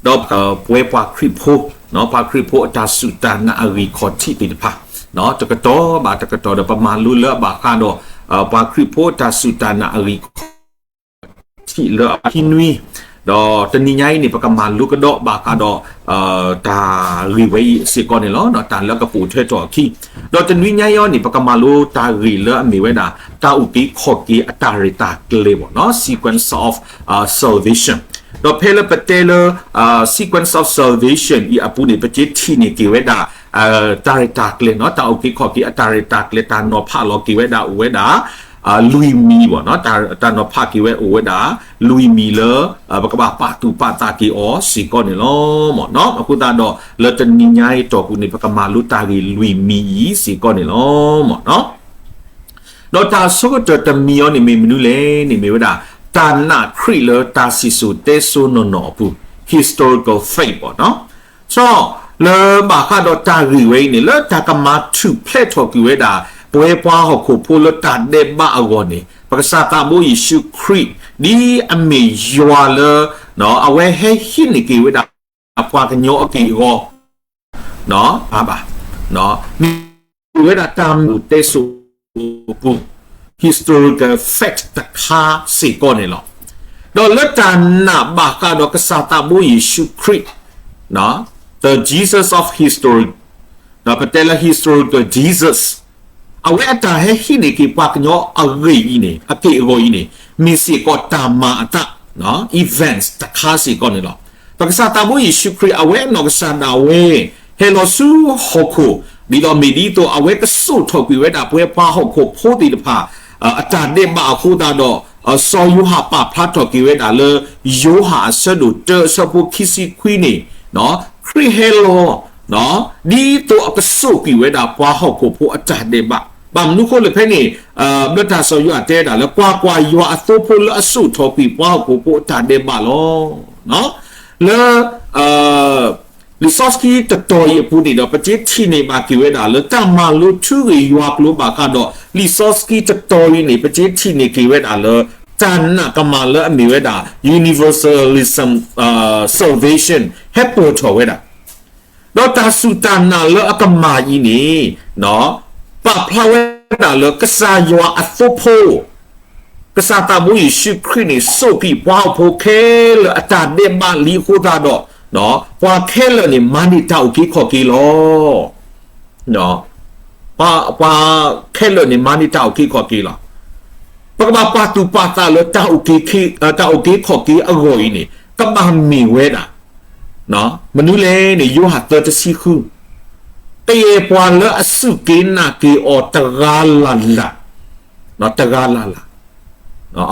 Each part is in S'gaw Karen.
ဒီးပဝဲပှၤခရံာ်ဖိ, ပှၤခရံာ်ဖိအတၢ်စူၢ်တၢ်နာ်အဂံၢ်ခီၣ်ထံးသ့ၣ်တဖၣ်, တကတီၢ်ဘၣ်တကတီၢ်ဒီးပမၤလိလၢအဘၣ်ဃးဒီး ပှၤခရံာ်ဖိအတၢ်စူၢ်တၢ်နာ်အဂံၢ်ခီၣ်ထံးလၢအခံနွံ, ဒီးတနံၤညါအံၤန့ၣ် ပကမၤလိကဒီးဘၣ်ဃးဒီး တၢ်ဂ့ၢ်ဝဲအံၤစ့ၢ်ကီးန့ၣ်လီၤ. တၢ်လၢအကပိာ်ထွဲထီၣ်အခံ, ဒီးတနွံညါအံၤန့ၣ် ပကမၤလိတၢ်ဂ့ၢ်လၢအမ့ၢ်ဝဲဒၣ် တၢ်အုၣ်က့ၤခီၣ်က့ၤအတၢ်ရဲၣ်တၢ်ကျဲၤဘၣ်နီၤ, sequence of salvation. ဒီးဖဲလၢပတဲလၢ sequence of salvation အံၤအပူၤန့ၣ် ပကထံၣ်န့ၢ်က့ၤဝဲဒၣ် တၢ်ရဲၣ်တၢ်ကျဲၤနီၤ, တၢ်အုၣ်က့ၤခီၣ်က့ၤအတၢ်ရဲၣ်တၢ်ကျဲၤ တၢ်နီၤဖးလီၤက့ၤဝဲဒၣ်အိၣ်ဝဲဒၣ် လွံၢ်မံၤဘၣ်နီၤ, တၢ်နီၤဖးက့ၤဝဲအိၣ်ဝဲဒၣ် လွံၢ်မံၤလၢ ပကဘၣ်ပာ်သူၣ်ပာ်သးက့ၤအီၤစ့ၢ်ကီးန့ၣ်လီၤ. အဃိသတးဒီး လၢတနံၤညါအံၤတီၢ်ပူၤန့ၣ် ပကမၤလိတၢ်ဂ့ၢ်လွံၢ်မံၤအံၤစ့ၢ်ကီးန့ၣ်လီၤ. ဒီးတၢ်အဆိကတၢၢ်တမံၤအံၤန့ၣ်မ့ၢ်မနုၤလဲၣ်န့ၣ် မ့ၢ်ဝဲဒၣ် တၢ်နာ်ခရံာ်လၢတၢ်စံၣ်စိၤတဲစိၤနီၢ်နီၢ်အပူၤ, historical faith ဘၣ်နီၤ. လၢဘၣ်ဃးဒီးတၢ်ဂ့ၢ်ဝဲအံၤန့ၣ် လၢတၢ်ကမၤထူၣ်ဖျဲးထီၣ်ကွံာ်ဝဲဒၣ် ပဝဲပှၤဟီၣ်ခိၣ်ဖိလၢတၢ်ဒဲးဘးအဂီၢ်န့ၣ် ပကစၢ်သးဘိယ့ၣ်ၡူးခရံာ် ဒ်အမ့ၢ်ယွၤလၢ အဝဲဟဲဟံးန့ၢ်က့ၤဝဲဒၣ် ပှၤကညီအက့ၢ်အဂီၤ ဘၣ် မ့ၢ်ဝဲဒၣ်တၢ်မ့ၢ်တဲစိၤပူၤ historical fact တခါစ့ၢ်ကီးန့ၣ်လီၤ. ဒီးလၢတၢ်နာ်ဘၣ်ဃးဒီးကစၢ်သးဘိယ့ၣ်ၡူးခရံာ် the Jesus of history, ပတဲလၢ historical Jesus, အဝဲအတၢ်ဟဲဟံးန့ၢ်က့ၤပှၤကညီအဂ့ၢ်အံၤန့ၣ် အက့ၢ်အဂီၤအံၤန့ၣ် မ့ၢ်စ့ၢ်ကီးတၢ်မၤအသး events တခါစ့ၢ်ကီးန့ၣ်လီၤ. ပကစၢ်သးဘိယ့ၣ်ၡူးခရံာ် အဝဲအနီၢ်ကစၢ်ဒၣ်ဝဲ ဟဲလီၤဆူဟီၣ်ခိၣ် ဒ်သိးမ့ၢ်ဒ်သိးအဝဲကစိာ်ထီၣ်ကွံာ်ဝဲဒၣ်ပဝဲပှၤဟီၣ်ခိၣ်ဖိသ့ၣ်တဖၣ် အတၢ်ဒဲးဘးအဃိသတးဒီး စီၤယိၤဟၣ်ပာ်ဖျါထီၣ်က့ၤဝဲဒၣ်လၢ ယိၤဟၣ်အဆၢဒိၣ်တၢအဆၢဖိခံဆံခွံန့ၣ် ခရံာ်ဟဲလီၤ ဒ်သိးအကစိာ်ကွံာ်ဝဲဒၣ်ပှၤဟီၣ်ခိၣ်ဖိအတၢ်ဒဲးဘး, ဘၣ်မနုၤဃိလၢဖဲန့ၣ် ဘျၢတၢ်စီၤယိၤဟၣ်တဲဝဲဒၣ်လၢ ကွၢ်ကွၢ်, ယွၤအသိဖိလၢအစိာ်ထီၣ်ကွံာ်ပှၤဟီၣ်ခိၣ်ဖိအတၢ်ဒဲးဘးလီၤ. လၢ လံာ်စီဆှံတတီၤအံၤအပူၤန့ၣ်ဒီး ပကထံၣ်န့ၢ်ဘၣ်က့ၤဝဲဒၣ်လၢ တၢ်မၤလိထူဂ့ၢ်ယွၤကျိၤဘၣ်ဃးဒီး လံာ်စီဆှံတတီၤအံၤန့ၣ် ပကထံၣ်န့ၢ်က့ၤဝဲဒၣ်လၢ တၢ်နာ်ကမၣ်လၢအမ့ၢ်ဝဲဒၣ် universalism, salvation ဟဲပိာ်ထီၣ်ဝဲဒၣ် ဒီးတၢ်စူၢ်တၢ်နာ်လၢအကမၣ်အံၤန့ၣ် ပာ်ဖျါဝဲဒၣ်လၢကစၢ်ယွၤအသိဖိ ကစၢ်သးဘိယ့ၣ်ၡူးခရံာ်န့ၣ် စိာ်ကွံာ်ပှၤဟီၣ်ခိၣ်ဖိခဲလၢာ်အတၢ်ဒဲးဘးလံအဃိသတးဒီး ပှၤခဲလၢာ်န့ၣ် မၤန့ၢ်တၢ်အုၣ်က့ၤခီၣ်က့ၤလီၤ. ပှၤခဲလၢာ်န့ၣ် မၤန့ၢ်တၢ်အုၣ်က့ၤခီၣ်က့ၤလီၤ. ပကဘၣ်ပာ်သူၣ်ပာ်သးလၢ တၢ်အုၣ်က့ၤခီၣ်က့ၤအဂီၢ်အံၤန့ၣ် ကဘၣ်မ့ၢ်ဝဲဒၣ် မနုၤလဲၣ်န့ၣ် ယိၤဟၣ်သၢတဆံဃု, ကယဲၢ်ပှၤလၢအစူၢ်က့ၤနာ်က့ၤအီၤတဂၤလၢ်လၢ်, တဂၤလၢ်လၢ်.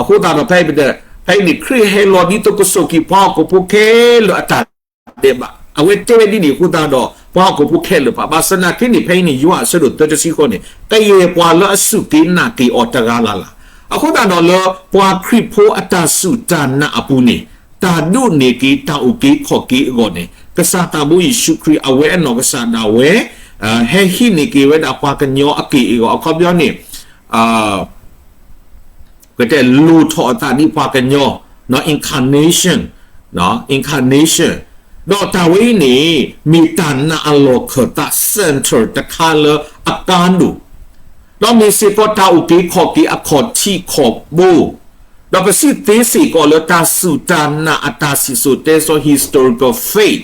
အဃိသတးဒီး ဖဲအံၤန့ၣ် ခရံာ်ဟဲလီၤဒ်သိးကစိာ်ကွံာ်ပှၤဟီၣ်ခိၣ်ဖိခဲလၢာ်အတၢ်ဒဲးဘး, အဝဲတဲဝဲဒ်န့ၣ်အဃိသတးဒီး ပှၤဟီၣ်ခိၣ်ဖိခဲလၢာ်ဘၣ်. ဘၣ်ဆၣ်သနာ်က့န့ၣ် ဖဲအံၤန့ၣ် ယိၤဟၣ်အဆၢဒိၣ်သၢတဆံဃုန့ၣ် ကယဲၢ်ပှၤလၢအစူၢ်က့ၤနာ်က့ၤအီၤတဂၤလၢ်လၢ်. အဃိသတးဒီးလၢ ပှၤခရံာ်ဖိအတၢ်စူၢ်တၢ်နာ်အပူၤန့ၣ် တၢ်ဒိးန့ၢ်က့ၤတၢ်အုၣ်က့ၤခီၣ်က့ၤအဂီၢ်န့ၣ် ကစၢ်သးဘိယ့ၣ်ၡူးခရံာ် အဝဲအနီၢ်ကစၢ်ဒၣ်ဝဲ ဟဲဟံးန့ၢ်က့ၤဝဲဒၣ်ပှၤကညီအက့ၢ်အဂီၤ အခီပညီန့ၣ် ပကတဲလိၣ်ထီၣ်အသးဒ်ပှၤကညီ incarnation, incarnation, ဒီးတၢ်ဝဲအံၤန့ၣ် မ့ၢ်တၢ်နာ်အလီၢ်ခၢၣ်သး center တခါလၢအကါဒိၣ်, ဒီးမ့ၢ်စ့ၢ်ကီးတၢ်အုၣ်က့ၤခီၣ်က့ၤအခီၣ်ထံးခီၣ်ဘိ, ဒီးပစံးသ့စ့ၢ်ကီးလၢတၢ်စူၢ်တၢ်နာ်အတၢ်စံၣ်စိၤတဲစိၤ historical faith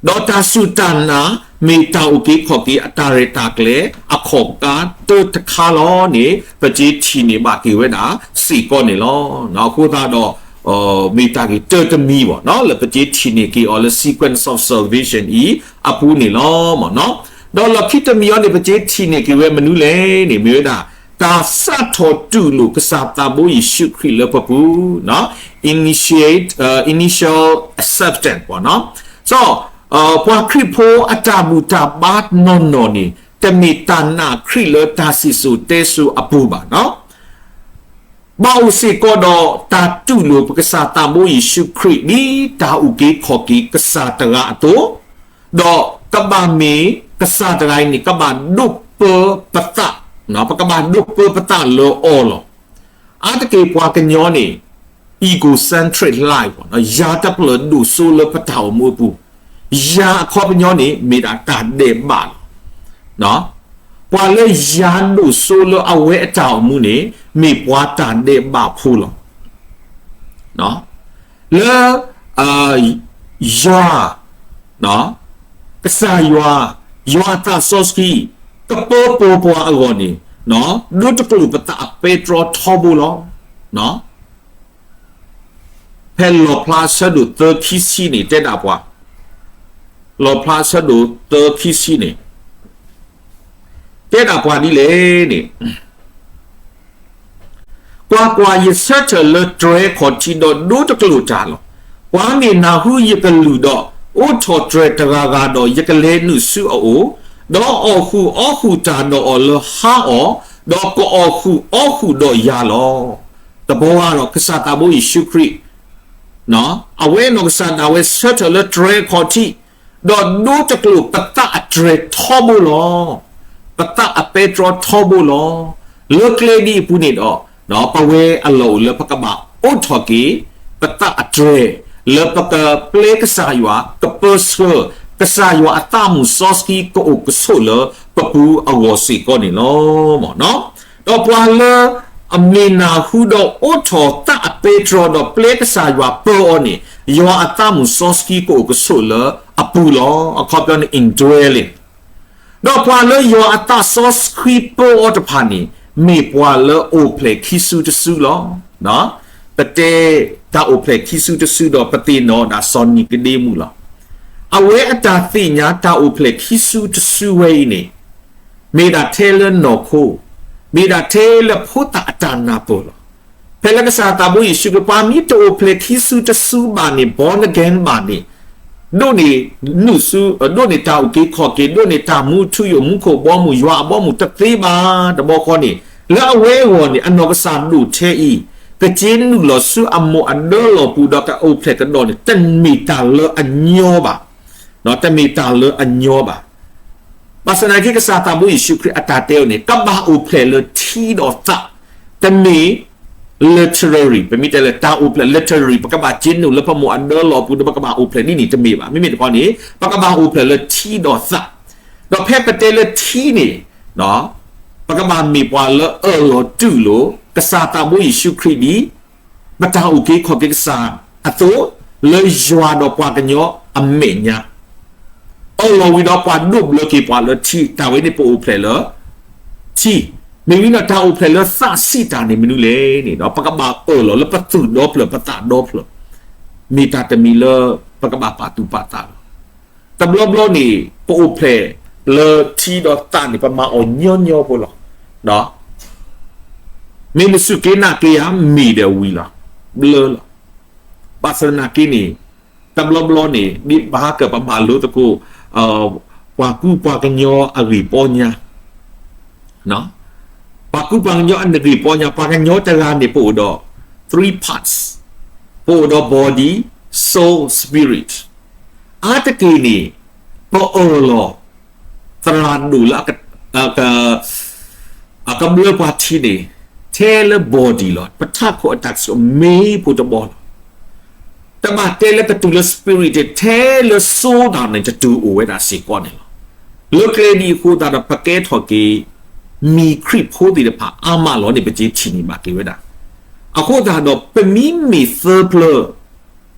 ဒီးတၢ်စူၢ်တၢ်နာ် မ့ၢ်တၢ်အုၣ်က့ၤခီၣ်က့ၤအတၢ်ရဲၣ်တၢ်ကျဲၤ အခီၣ်ကါတၢတခါလီၤန့ၣ် ပကထံၣ်န့ၢ်ဘၣ်က့ၤဝဲဒၣ်စ့ၢ်ကီးန့ၣ်လီၤ. အဃိသတးဒီး မ့ၢ်တၢ်ဂ့ၢ်တၢတမံၤဘၣ် လၢပကထံၣ်န့ၢ်က့ၤအီၤလၢ sequence of salvation အံၤအပူၤန့ၣ်လီၤ. ဒီးလီၢ်ခံတမံၤအံၤန့ၣ် ပကထံၣ်န့ၢ်က့ၤဝဲမနုၤလဲၣ်န့ၣ် မ့ၢ်ဝဲဒၣ် တၢ်စးထီၣ်တူၢ်လိာ်ကစၢ်သးဘိယ့ၣ်ၡူးခရံာ်လၢပပူၤ initiate, initial acceptance ပှၤခရံာ်ဖိအတၢ်ဘူၣ်တၢ်ဘါနီၢ်နီၢ်န့ၣ် တမ့ၢ်တၢ်နာ်ခရံာ်လၢတၢ်စံၣ်စိၤတဲစိၤအပူၤဘၣ်. ဘၣ်အိၣ်စ့ၢ်ကီးဒီးတၢ်တူၢ်လိာ်ပကစၢ်သးဘိယ့ၣ်ၡူးခရံာ် ဒ်တၢ်အုၣ်က့ၤခီၣ်က့ၤကစၢ်တဂၤအသိး, ဒီးကဘၣ်မ့ၢ်ကစၢ်တဂၤအံၤန့ၣ် ကဘၣ်ဒိးပၢပသး, ပကဘၣ်ဒိးပၢပသးလၢအီၤလီၤ. အါတက့ၢ်ပှၤကညီန့ၣ် egocentric life ယၤတဖျၢၣ်ဒိၣ်စိလၢပတၢ်အိၣ်မူအပူၤ, ယၤအခီပညီန့ၣ် မ့ၢ်ဒၣ်တၢ်ဒဲးဘးလီၤ. ပှၤလၢယၤဒိၣ်စိလၢအဝဲအတၢ်အိၣ်မူန့ၣ် မ့ၢ်ပှၤတၢ်ဒဲးဘးဖိလီၤ. လၢ ယွၤ ကစၢ်ယွၤ, ယွၤအသးစီဆှံ ကပၢပၢပှၤအဂီၢ်န့ၣ် ဒိတကျိာ်ပသးအပဲတြီထီဘိလီၤ. ဖဲလီၣ်ဖျါအဆၢဒိၣ်သၢခံဆံန့ၣ် တဲဒၣ်ပှၤ, လီၣ်ဖျါအဆၢဒိၣ်သၢခံဆံန့ၣ် တဲဒၣ်ပှၤဒ်လဲၣ်န့ၣ် ကွၢ်ကွၢ်, ယဆၢထၢၣ်လၢတြဲၤခီၣ်ထံးဒီးဒိတကျိာ်တၢ်လီၤ. ပှၤမ့ၢ်နၢ်ဟူယကလုၢ်ဒီး အိးထီၣ်တြဲၤတဂၤဂၤဒီး ယကလဲၤနုာ်ဆူအအိၣ်, ဒီးအီၣ်ဃုာ်အီဃုာ်တၢ်ဒီးအီၤလၢဟါအီၤ, ဒီးကအီၣ်ဃုာ်အီဃုာ်ဒီးယၤလီၤ. တဘျီဃီဒီးကစၢ်သးဘိယ့ၣ်ၡူးခရံာ် အဝဲနီၢ်ကစၢ်ဒၣ်ဝဲဆၢထၢၣ်လၢတြဲၤခီၣ်ထံး, ဒီးဒိတကျိာ်ပသးအတြဲၤထီဘိလီၤ. ပသးအပဲတြီထီဘိလီၤ. လၢကျဲဒ်အပူၤန့ၣ်ဒီး ပဝဲအလီၢ်အိၣ်လၢပကဘၣ်အိးထီၣ်က့ၤ ပသးအတြဲၤ လၢပကပျဲကစၢ်ယွၤ ကပၢဆှၢ ကစၢ်ယွၤအသးမုၣ်စီဆှံကအိၣ်ကဆိးလၢပပူၤအဂီၢ်စ့ၢ်ကီးန့ၣ်လီၤ. ဒီးပှၤလၢ အမ့ၢ်နၢ်ဟူဒီးအိးထီၣ်သးအပဲတြီဒီးပျဲကစၢ်ယွၤပၢအီၤန့ၣ် ယွၤအသးမုၣ်စီဆှံကအိၣ်ကဆိးလၢအပူၤလီၤ. အခီပညီန့ၣ် indwelling ဒီးပှၤလၢယွၤအသးစီဆှံပၢအီၤတဖၣ်န့ၣ် မ့ၢ်ပှၤလၢအိၣ်ဖျဲၣ်ခံစုတစုလီၤ. ပတဲတၢ်အိၣ်ဖျဲၣ်ခံစုတစုဒီး ပသ့ၣ်နီၣ်ဒၣ်စီၤနံၤကဒ့မူးလီၤ. အဝဲအတၢ်သ့ၣ်ညါတၢ်အိၣ်ဖျဲၣ်ခံစုတစုဝဲအံၤန့ၣ် မ့ၢ်ဒၣ်ထဲလၢနီၢ်ခိ, မ့ၢ်ဒၣ်ထဲလၢဖိသၣ်အတၢ်နၢ်ပၢၢ်လီၤ. ဖဲလၢကစၢ်သးဘိယ့ၣ်ၡူးခရံာ် ပှၤမ့ၢ်တအိၣ်ဖျဲၣ်ခံစုတစုဘၣ်န့ၣ် born again ဘၣ်န့ၣ် ဒိးန့ၢ်နုာ်ဆူ, ဒိးန့ၢ်တၢ်အုၣ်က့ၤခီၣ်က့ၤ, ဒိးန့ၢ်တၢ်မူထူယိာ်မူခိၣ်ဘီမုၢ် ယွၤအဘီမုၢ်တသ့ဘၣ်. တဘျီဃီန့ၣ် လၢအဝဲအဂီၢ်န့ၣ် အနီၢ်ကစၢ်ဒိၣ်ထဲအံၤ ကက့ၤနုာ်လီၤဆူအမိၢ်အဒၢလီၢ်ပူၤဒီးကအိၣ်ဖျဲၣ်ကဒီးန့ၣ် တမ့ၢ်တၢ်လၢအညီဘၣ်. တမ့ၢ်တၢ်လၢအညီဘၣ်. ဘၣ်ဆၣ်သနာ်က့ ကစၢ်သးဘိယ့ၣ်ၡူးခရံာ်အတၢ်တဲအီၤန့ၣ် ကဘၣ်အိၣ်ဖျဲၣ်လၢထံဒီးသး, တမ့ၢ် literary, ပမ့ၢ်တဲလၢတၢ်အိၣ်ဖျဲၣ် literary ပကဘၣ်က့ၤနုာ်လၢပမိၢ်အဒၢလီၢ်ပူၤဒီး ပကဘၣ်အိၣ်ဖျဲၣ်ဒ်န့ၣ်တမ့ၢ်ဘၣ်. မ့မ့ၢ်တခီန့ၣ် ပကဘၣ်အိၣ်ဖျဲၣ်လၢထံဒီးသး. ဒီးဖဲပတဲလၢထံန့ၣ် ပကဘၣ်မ့ၢ်ပှၤလၢအၢၣ်လီၤတူၢ်လိာ် ကစၢ်သးဘိယ့ၣ်ၡူးခရံာ်ဒ် ပတၢ်အုၣ်က့ၤခီၣ်က့ၤကစၢ်အသိး လၢယွၤဒီးပှၤကညီအမဲာ်ညါ အၢၣ်လီၤဝံၤဒီးပှၤဒိးဘျၢက့ၤပှၤလၢထံ, တၢ်ဝဲန့ၣ်ပအိၣ်ဖျဲၣ်လၢထံ. မ့ၢ်ဝံၤဒီးတၢ်အိၣ်ဖျဲၣ်လၢသးစံးတၢ်န့ၣ်မနုၤလဲၣ်န့ၣ်ဒီး ပကဘၣ်အၢၣ်လီၤလၢပသူၣ်ဒီဖျၢၣ်ပသးဒီဖျၢၣ်, မ့ၢ်တၢ်တမံၤလၢပကဘၣ်ပာ်သူၣ်ပာ်သးလီၤ. တဘျီဘျီန့ၣ် ပအိၣ်ဖျဲၣ်လၢထံဒီးသးန့ၣ် ပမၤအီၤညီညီဖိလီၤ. မ့ၢ်နစူၢ်က့ၤနာ်က့ၤဧါ, မ့ၢ်ဒီးဝံၤလီၤ, ဘျၢလီၤ. ဘၣ်ဆၣ်သနာ်က့န့ၣ် တဘျီဘျီန့ၣ် ဒ်ဘၣ်ဟးကၢၣ်ပမၤလိသကိး ပှၤကူပှၤကညီအဂ့ၢ်ပီညါ, ပှၤကူပှၤကညီအဂ့ၢ်ပီညါ, ပှၤကညီတဂၤန့ၣ် ပအိၣ်ဒီး three parts, ပအိၣ်ဒီး body, soul, spirit. အါတက့ၢ်န့ၣ် ပအၢၣ်လီၤ သရၣ်ဒိၣ်လၢ အကဘျၢပှၤထံန့ၣ် ထဲလၢ body လီၤ. ပထးခိၣ်အတၢ်ကစီၣ်မ့ၢ်ဖိတဘီလီၤ. တဘၣ်တဲလၢကတုၤလၢ spirit ထဲလၢ soul တၢ်န့ၣ် တတုၤအိၣ်ဝဲဒၣ်စ့ၢ်ကီးန့ၣ်လီၤ. လၢကျဲဒ်အဃိသတးဒီး ပကဲထီၣ်က့ၤ မံၤခရံာ်ဖိသ့ၣ်တဖၣ်အါမးလီၤန့ၣ် ပကထံၣ်န့ၢ်ဘၣ်က့ၤဝဲဒၣ်. အဃိသတးဒီး ပမ့မ့ၢ်သၢဖျၢၣ်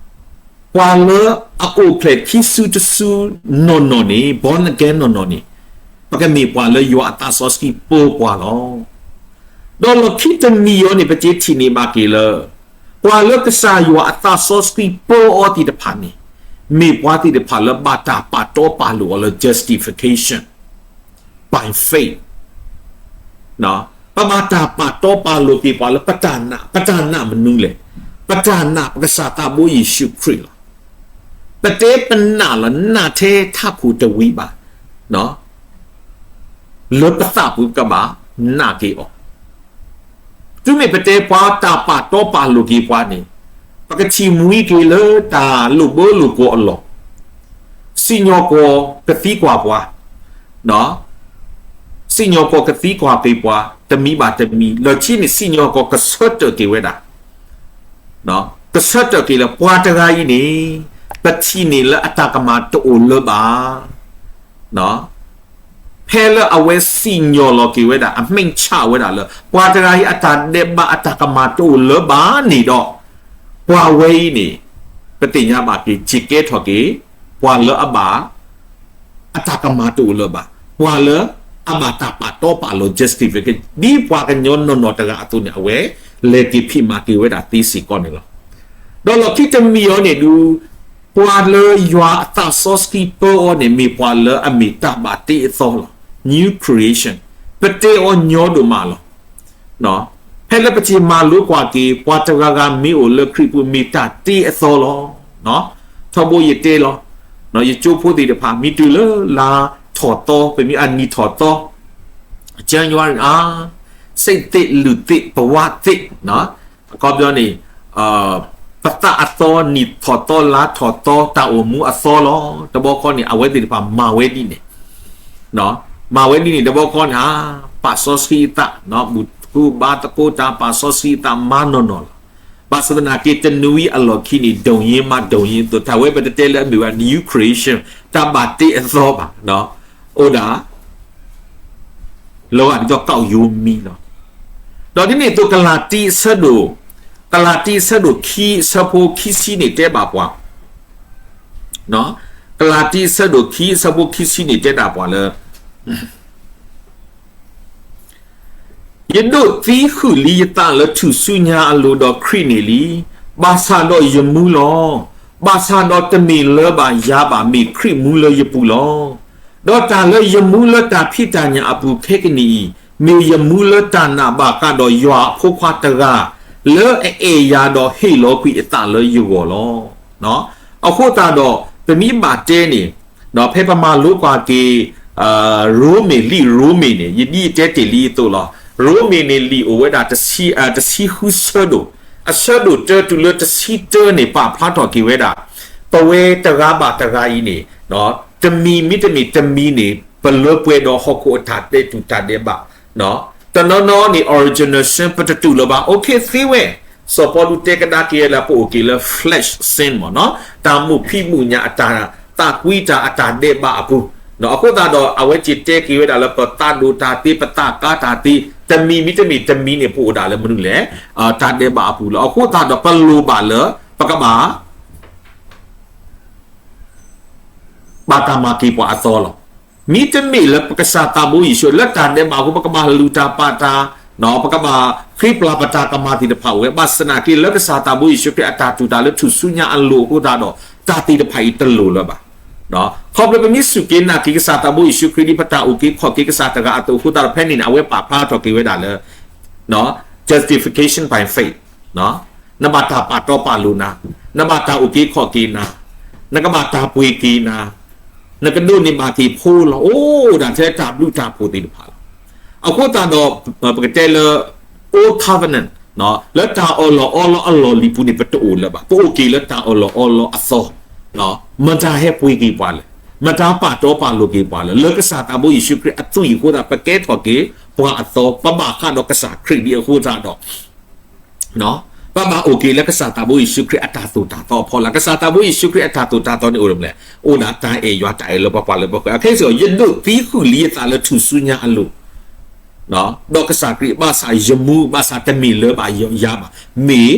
ပှၤလၢအအိၣ်ဖျဲၣ်ခံစုတစုနီၢ်နီၢ်န့ၣ် born again နီၢ်နီၢ်န့ၣ် ပကမ့ၢ်ပှၤလၢယွၤအသးစီဆှံပၢပှၤလီၤ. ဒီးလီၢ်ခံတမံၤအံၤန့ၣ် ပကထံၣ်န့ၢ်ဘၣ်က့ၤလၢ ပှၤလၢကစၢ်ယွၤအသးစီဆှံပၢအီၤသ့ၣ်တဖၣ်န့ၣ် မ့ၢ်ပှၤသ့ၣ်တဖၣ်လၢဘၣ်တၢ်ပာ်တီပာ်လိၤအီၤလၢ justification by faith. ပဘၣ်တၢ်ပာ်တီပာ်လိၤက့ၤပှၤလၢပတၢ်နာ်, ပတၢ်နာ်မနုၤလဲၣ်. ပတၢ်နာ်ပကစၢ်သးဘိယ့ၣ်ၡူးခရံာ်လီၤ. ပတဲပနာ်လီၤ, နာ်ထဲထးခိၣ်တဝံၤဘၣ်, လၢပသးပူၤကဘၣ်နာ်က့ၤအီၤ. တုၤမ့ၢ်ပတဲပှၤတၢ်ပာ်တီပာ်လိၤက့ၤပှၤန့ၣ် ပကထံၣ်မှံက့ၤလၢတၢ်လိာ်ဘၢလိာ်ကွီၤအလီၢ်, စံၣ်ညီၣ်ကွီၢ်ကသံကွၢ်ပှၤ, စံၣ်ညီၣ်ကွီၢ်ကသံကွၢ်က့ၤပှၤ တမံၤဘၣ်တမံၤ, လီၢ်ခံန့ၣ် စံၣ်ညီၣ်ကွီၢ်ကဆၢထၢၣ်က့ၤဝဲဒၣ်. ကဆၢထၢၣ်က့ၤလၢပှၤတဂၤအံၤန့ၣ် ပထံၣ်န့ၢ်လၢအတၢ်ကမၣ်တအိၣ်လၢၤဘၣ်. ဖဲလၢအဝဲစံၣ်ညီၣ်လီၤက့ၤဝဲဒၣ် အမှတ်ချက် ဝဲဒၣ်လၢ ပှၤတဂၤအံၤအတၢ်ဒဲးဘးအတၢ်ကမၣ်တအိၣ်လၢၤဘၣ်န့ၣ်ဒီး ပှၤဝဲအံၤန့ၣ် ပသ့ၣ်ညါဘၣ်က့ၤ က့ၤကဲထီၣ်က့ၤ ပှၤလၢအဘၣ် အတၢ်ကမၣ်တအိၣ်လၢၤဘၣ်, ပှၤလၢအဘၣ်တၢ်ပာ်တီပာ်လိၤ justify ဒ်ပှၤကညီနီၢ်နီၢ်တဂၤအသိးန့ၣ် အဝဲလဲၤက့ၤဖံးမၤက့ၤဝဲဒၣ်သ့စ့ၢ်ကီးန့ၣ်လီၤ. ဒီးလီၢ်ခံတမံၤအံၤန့ၣ်ဒုး ပှၤလၢယွၤအသးစီဆှံပၢအီၤန့ၣ် မ့ၢ်ပှၤလၢအမ့ၢ်တၢ်ဘၣ်တ့အသီလီၤ. New creation ပတဲအီၤညီဒိၣ်မးလီၤ. ဖဲလၢပထံၣ်မၤလိကွၢ်က့ၤ ပှၤတဂၤဂၤမ့ၢ်အိၣ်လၢခရံာ်ပူၤ မ့ၢ်တၢ်တ့အသီလီၤ. ထီဘိယတဲလီၤ, ယကၠိဖိသ့ၣ်တဖၣ် မ့ၢ်တုၤလၢလါထီၣ်သီ ပမ့ၢ်အနံၣ်ထီၣ်သီ January အါ, စိတ်သစ် လူသစ် ဘဝသစ်, အခီပညီန့ၣ် ပသးအသီ နံၣ်ထီၣ်သီ လါထီၣ်သီ တၢ်အိၣ်မူအသီလီၤ. တဘျီဃီန့ၣ် အဝဲသ့ၣ်တဖၣ်မၤဝဲဒ်န့ၣ် မၤဝဲဒ်န့ၣ် တဘျီဃီန့ၣ် ပာ်စီဆှံအသး, ဘူၣ်သကိးဘါသကိးတၢ် ပာ်စီဆှံအသးမၤနီၢ်နီၢ်လီၤ. ဘၣ်ဆၣ်သနာ်က့ တနွံအလီၢ်ခံန့ၣ် ဒိၣ်ယ့မး ဒိၣ်ယ့သိး တၢ်ဝဲပတတဲလၢအမ့ၢ်ဝဲ new creation တၢ်ဘၣ်တ့အသီဘၣ်, အိၣ်ဒၣ် လီၤဂာ်ဒ်သိးကီးယိၤမံလီၤ. ဒီးဒ်န့ၣ်အသိး ကလၤတံအဆၢဒိၣ်, ကလၤတံအဆၢဒိၣ်ခံ အဆၢဖိခံဆံန့ၣ်တဲဘၣ်ပှၤ, ကလၤတံအဆၢဒိၣ်ခံ အဆၢဖိခံဆံန့ၣ်တဲဒၣ်ပှၤလၢ ယဒိးသံဃုာ်လံယသးလၢထူၣ်စုညါအလိၤ ဒီးခရံာ်န့ၣ်လံ. ဘၣ်ဆၣ်ဒီးယမူလီၤ. ဘၣ်ဆၣ်ဒီးတမ့ၢ်လၢၤဘၣ်ယၤဘၣ် မ့ၢ်ခရံာ်မူလၢယပူၤလီၤ. ဒီးတၢ်လၢယမူလၢတၢ်ဖံးတၢ်ညၣ်အပူၤခဲကနံၣ်အံၤ, မ့ၢ်ယမူလၢတၢ်နာ်ဘၣ်ဃးဒီးယွၤအဖိခွါတဂၤ လၢအအဲၣ်ယၤဒီးဟ့ၣ်လီၤကွံာ်အသးလၢယဂီၢ်လီၤ. အဃိသတးဒီး ပမ့ၢ်ဘၣ်တဲန့ၣ် ဒီးဖဲပမၤလိကွၢ်က့ၤ ရိမ့ၤ လံာ်ရိမ့ၤန့ၣ် ယဒ်ယတဲတ့ၢ်လံအသိးလီၤ. ရိမ့ၤန့ၣ် လံာ်အိၣ်ဝဲဒၣ် တဆံဃုဆၢဒိၣ်, အဆၢဒိၣ်တၢတုၤလၢတဆံတၢန့ၣ် ပာ်ဖျါထီၣ်က့ၤဝဲဒၣ် ပဝဲတဂၤဘၣ်တဂၤအံၤန့ၣ် တမံၤမ့တမ့ၢ်တမံၤန့ၣ် ပလၢပှဲၤဒီးဟီၣ်ခိၣ်အတၢ်ဒဲးတူၢ်တၢ်ဒဲးဘး တနီၤနီၤန့ၣ် original sin ပတတူၢ်လၢၤဘၣ် okay သ့ဝဲ, စီၤပီလူးတဲကဒါက့ၤလၢပအိၣ်က့ၤလၢ flesh sin မ့ၢ်နီၤ, တၢ်မုာ်ဖံးမုာ်ညၣ်အတၢ်သးကွံတၢ်အတၢ်ဒဲးဘးအပူၤ, အဃိသတးဒီး အဝဲစ့ၢ်တဲက့ၤဝဲဒၣ်လၢပသးဒိၣ်တၢ်သ့ ပသးကါတၢ်သ့ တမံၤမ့တမ့ၢ်တမံၤန့ၣ် ပအိၣ်ဒၣ်လၢမနုၤလဲၣ်, တၢ်ဒဲးဘးအပူၤလီၤ. အဃိသတးဒီး ပလိၣ်ဘၣ်လၢ ပကဘၣ် ဘၣ်တၢ်မၤက့ၤပှၤအသီလီၤ. မ့တမ့ၢ်လၢပကစၢ်သးဘိယ့ၣ်ၡူး လၢတၢ်ဒဲးဘးအဃိ ပကဘၣ်လူၤတၢ်ပာ်တၢ်, ပကဘၣ်ဃ့ပျၢ်ပတၢ်ကမၣ်သ့ၣ်တဖၣ်အိၣ်ဝဲ, ဘၣ်ဆၣ်သနာ်က့လၢကစၢ်သးဘိယ့ၣ်ၡူးခရံာ်အတၢ်တူၢ်တၢ်လၢထူၣ်စုညါအလိၤအဃိသတးဒီး တၢ်သ့ၣ်တဖၣ်အံၤတလိၣ်လၢၤဘၣ်. ခီဖျိပမ့ၢ်စူၢ်က့ၤနာ်က့ၤကစၢ်သးဘိယ့ၣ်ၡူးခရံာ်ဒ်ပတၢ်အုၣ်က့ၤခီၣ်က့ၤကစၢ်တဂၤအသိးအဃိသတးဒီး ဖဲန့ၣ်န့ၣ် အဝဲပာ်ဖျါထီၣ်က့ၤဝဲဒၣ်လၢ justification by faith နဘၣ်တၢ်ပာ်တီပာ်လိၤနၤ, နဘၣ်တၢ်အုၣ်က့ၤခီၣ်က့ၤနၤ, နကဘၣ်တၢ်ပှ့ၤက့ၤနၤ, နကဒိးန့ၢ်ဘၣ်က့ၤဖိလီၤ. အိၣ်ဒၣ်ထဲတၢ်ဘျုးတၢ်ဖှိၣ်သ့ၣ်တဖၣ်လီၤ. အဃိသတးဒီး ပကတဲလၢ Old Covenant လၢတၢ်အၢၣ်လီၤအီလီၤအလီၢ်လံၤပူၤန့ၣ် ပတအိၣ်လၢၤဘၣ်. ပအိၣ်က့ၤလၢတၢ်အၢၣ်လီၤအီလီၤအသီ, မတၤဟဲပှ့ၤက့ၤပှၤလဲၣ်, မတၤပာ်တီပာ်လိၤက့ၤပှၤလဲၣ်, လၢကစၢ်သးဘိယ့ၣ်ၡူးခရံာ်အသွံၣ်အဃိသတး ပကဲထီၣ်က့ၤပှၤအသီ, ပဘၣ်ဃးဒီးကစၢ်ခရံာ်ဒ်အဃိသတးဒီး ပဘၣ်အိၣ်က့ၤလၢကစၢ်သးဘိယ့ၣ်ၡူးခရံာ်အတၢ်သိၣ်တၢ်သီအဖီလာ်. ကစၢ်သးဘိယ့ၣ်ၡူးခရံာ်အတၢ်သိၣ်တၢ်သီန့ၣ်အိၣ်ဒ်လဲၣ်, အိၣ်ဒၣ်တၢ်အဲၣ်ယွၤ တၢ်အဲၣ်လၢပှၤလၢပှဲၤ. အခဲအံၤစ့ၢ်ကီး ယဒိးသံဃုာ်လံယသးလၢထူၣ်စုညါအလိၤ ဒီးကစၢ်ခရံာ် ဘၣ်ဆၣ်ယမူ ဘၣ်ဆၣ်တမ့ၢ်လၢၤဘၣ်ယၤဘၣ်, မ့ၢ်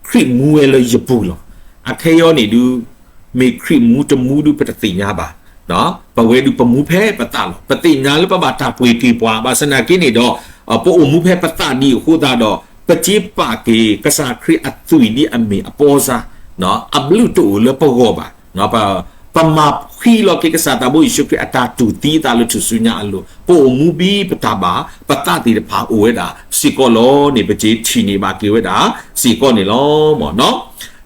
ခရံာ်မူဝဲလၢယပူၤလီၤ. အခဲအံၤန့ၣ်ဒုး မ့ၢ်ခရံာ်မူတမူဒုး ပတသ့ၣ်ညါဘၣ်. ပဝဲဒုးပမူဖဲပသးလီၤ. ပသ့ၣ်ညါလၢပဘၣ်တၢ်ပှ့ၤက့ၤပှၤ, ဘၣ်ဆၣ်သနာ်က့န့ၣ်ဒီး ပအိၣ်မူဖဲပသးဒ်အဃိသတးဒီး ပစ့ပာ်က့ၤကစၢ်ခရံာ်အသွံၣ်ဒ်အမ့ၢ်အပီစါ, အဘျုးတအိၣ်လၢပဂီၢ်ဘၣ်. ပမၤဃံလီၤက့ၤကစၢ်သးဘိယ့ၣ်ၡူးခရံာ်အတၢ်တူၢ်သံအသးလၢထူၣ်စုညါအလိၤ, ပအိၣ်မူဘံပတၢ်ဘၣ်, ပသးသ့ၣ်တဖၣ်အိၣ်ဝဲဒၣ်စ့ၢ်ကီးလီၤန့ၣ် ပစ့ထံၣ်န့ၢ်ဘၣ်က့ၤဝဲဒၣ်စ့ၢ်ကီးန့ၣ်လီၤ.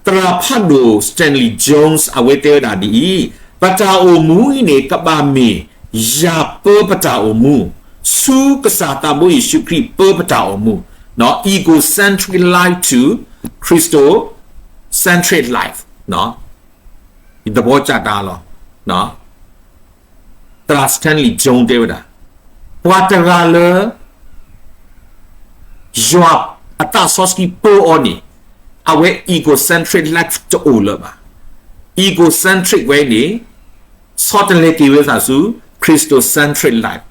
သရၣ်ဖးဒိၣ် Stanley Jones အဝဲတဲဝဲဒၣ်ဒ်အံၤ, ပတၢ်အိၣ်မူအံၤန့ၣ် ကဘၣ်မ့ၢ်ယၤပၢပတၢ်အိၣ်မူ, ဆူကစၢ်သးဘိယ့ၣ်ၡူးခရံာ်ပၢပတၢ်အိၣ်မူ, egocentric life to Christocentric life သဘောကျတာလီၤ. သရၣ် Stanley Jones တဲဝဲဒၣ်, ပှၤတဂၤလၢ ယွၤအသးစီဆှံပၢအီၤန့ၣ်, အဝဲ egocentric life တအိၣ်လၢၤဘၣ်. Egocentric ဝဲန့ၣ် ဆီတလဲက့ၤဝဲသးဆူ Christocentric life,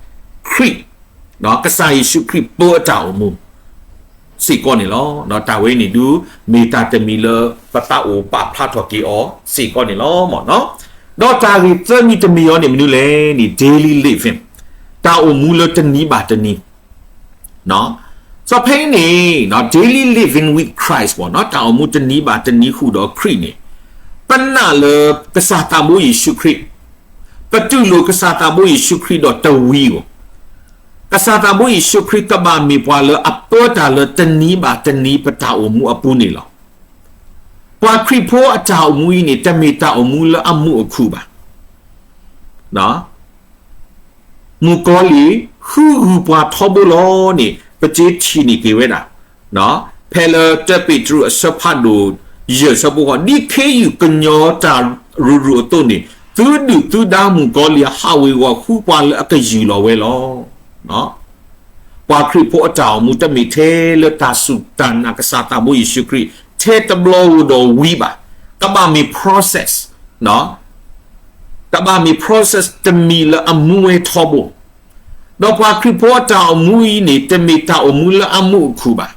ခရံာ် ကစၢ်ယ့ၣ်ၡူးခရံာ်ပၢအတၢ်အိၣ်မူ စ့ၢ်ကီးန့ၣ်လီၤ. တၢ်ဝဲန့ၣ်ဒုး မ့ၢ်တၢ်တမံၤလၢပသးအိၣ်ပာ်ဖျါထီၣ်က့ၤအီၤစ့ၢ်ကီးန့ၣ်လီၤ. ဒီးတၢ်ဂ့ၢ်သၢမံၤတမံၤအံၤန့ၣ်မနုၤလဲၣ်န့ၣ် daily living, တၢ်အိၣ်မူလၢတနံၤဘၣ်တနံၤ စီၤဖဲအံၤန့ၣ် daily living with Christ ပေါ့နော်, တၢ်အိၣ်မူတနံၤဘၣ်တနံၤဃုာ်ဒီးခရံာ်န့ၣ်, ပနာ်လၢကစၢ်သးဘိယ့ၣ်ၡူးခရံာ်, ပတူၢ်လိာ်ကစၢ်သးဘိယ့ၣ်ၡူးခရံာ်ဒီးတဝံၤဧိၤ, ကစၢ်သးဘိယ့ၣ်ၡူးခရံာ်ကဘၣ်မ့ၢ်ပှၤလၢအပၢတၢ်လၢတနံၤဘၣ်တနံၤပတၢ်အိၣ်မူအပူၤန့ၣ်လီၤ. ပှၤခရံာ်ဖိအတၢ်အိၣ်မူအံၤန့ၣ် တမ့ၢ်တၢ်အိၣ်မူလၢအမူးအခုၣ်ဘၣ်. မုၣ်ကီၤလံၢ် ဃုဂုၢ်ပှၤထီဘိလီၤန့ၣ် ပက့ထံၣ်န့ၢ်က့ၤဝဲဒၣ်, ဖဲလၢတၢပ့းတရူးအဆၢဖးဒိၣ်ယဲၢ်ဆၢဖိဃိး, ဒ်ခ့ယုၢ်ကညီၤတၢ်ရူၤရူၤအသိးန့ၣ်, သုဒုၣ်သုဒါမုၣ်ကီၤလံၢ်ဟးဝ့ၤဝီၤဃုပှၤလၢအကယူၢ်လီၤဝဲလီၤ. ပှၤခရံာ်ဖိအတၢ်အိၣ်မူတမ့ၢ်ထဲလၢတၢ်စူၢ်တၢ်နာ်ကစၢ်သးဘိယ့ၣ်ၡူးခရံာ် ထဲတဘျီဧိၤဒီးဝံၤဘၣ်, ကဘၣ်မ့ၢ် process, ကဘၣ်မ့ၢ် process တမံၤလၢအမူဝဲထီဘိ, ဒီးပှၤခရံာ်ဖိအတၢ်အိၣ်မူအံၤန့ၣ် တမ့ၢ်တၢ်အိၣ်မူလၢအမူးအခုၣ်ဘၣ်.